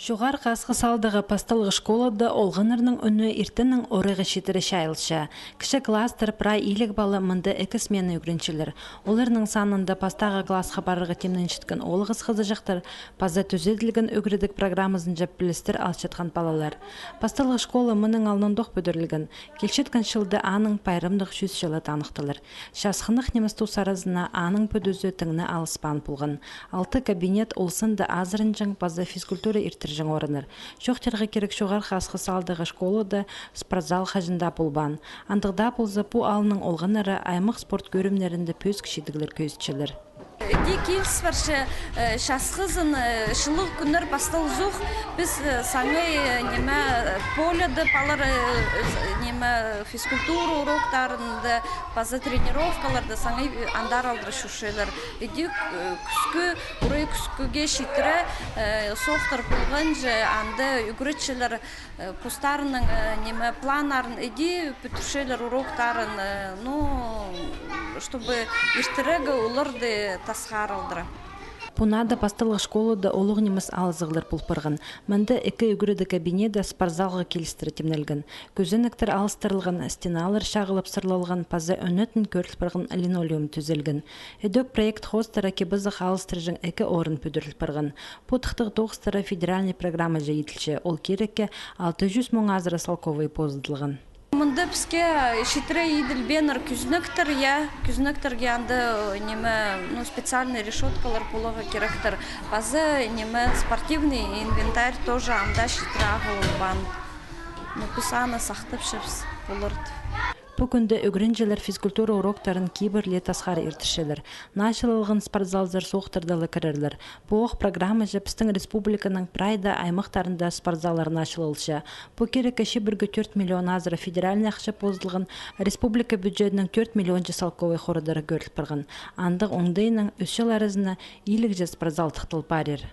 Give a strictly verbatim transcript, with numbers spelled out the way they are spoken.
Чоғархы Асхыс аалдағы пасталығ школада олғаннарның ӱні иртеннең орайға читіре чайылча. Кічіг класстар прай илиг пала, мында ікі смена ӱгренчелер. Оларның санында пастағы классха парарға тимненчеткен оолағас хызыҷахтар паза тӱзеділген ӱгредіг программазынҷа пілістер алчатхан палалар. Пасталығ школа мының алнындох пӱдірілген. Килчеткен чылда аның пайрамнығ чӱс чылы таныхталар. Часхынах нимес тус аразына аның пӱдізі тың на алыспаан полған. Алты кабинет, ол санда азыранҷаң паза физкультура иртірҷең орыннар. Чоохтирға кирек, Чоғархы Асхыс аалдағы школада спортзал хаҷан даа полбаан. Андағ даа полза, пу аалның олғаннары аймах спорт кӧрімнерінде пӧзік чидіглер кӧзітчелер. Іди киліс парча, э, часхызын, э, чылығ кӱннер пасталзох, піс, э, саңай, э, ниме, э, поляда палар, э, э, ниме, физкультура уроктарында, паза тренировкаларда саңай, э, андар алдыра чӧрчелер. Іди, э, кӱскӱ, урай кӱскӱге читіре, э, соохтар полғанҷа, анда ӱгретчелер, э, постарының, э, ниме, планнарын іди пӱдірчелер, уроктарын, э, ну, чтобы иртерегі оларды тасхар алдыра. Пу наада пасталығ школада улуғ нимес алызығлар пол парған. Мында ікі ӱгредіг кабинеті спортзалға килістіре тимнелген. Кӧзенектер алыстырылған, стеналар чағылып сырлалған, паза ӧнетін кӧріл парған линолеум тӱзелген. Ідӧк проект хоостыра кибізі алыстырҷаң ікі орын пӱдіріл парған. Пу тыхтағ тоғыстыра федеральный программаҷа иділче. Ол кирекке алты чӱс муң азыра салковай позыдылған. Мында піске читіре иділбееннер кӧзенектер, я, кӧзенектерге анда, ниме, ну, специальный решёткалар поларға киректер. Паза, ниме, спортивный инвентарь тоже анда читіре ағылбаан. Ну, піс аны сахтапчабыс поларды. Пу кӱнде ӱгренҷілер физкультура уроктарын кибірле тасхар иртірчелер. Начылалған спортзалзар соохтарда ла кірерлер. Пу ох программаҷа пістің республиканың прай даа аймахтарында спортзаллар начылалча. Пу кирекке чибіргі тӧрт миллион азыра федеральный ахча позылған, республика бюджетінің тӧрт миллионҷа салковай хорадары кӧріл парған. Андағ оңдайнаң ӱс чыл аразына илігҷе спортзал тыхтал парир.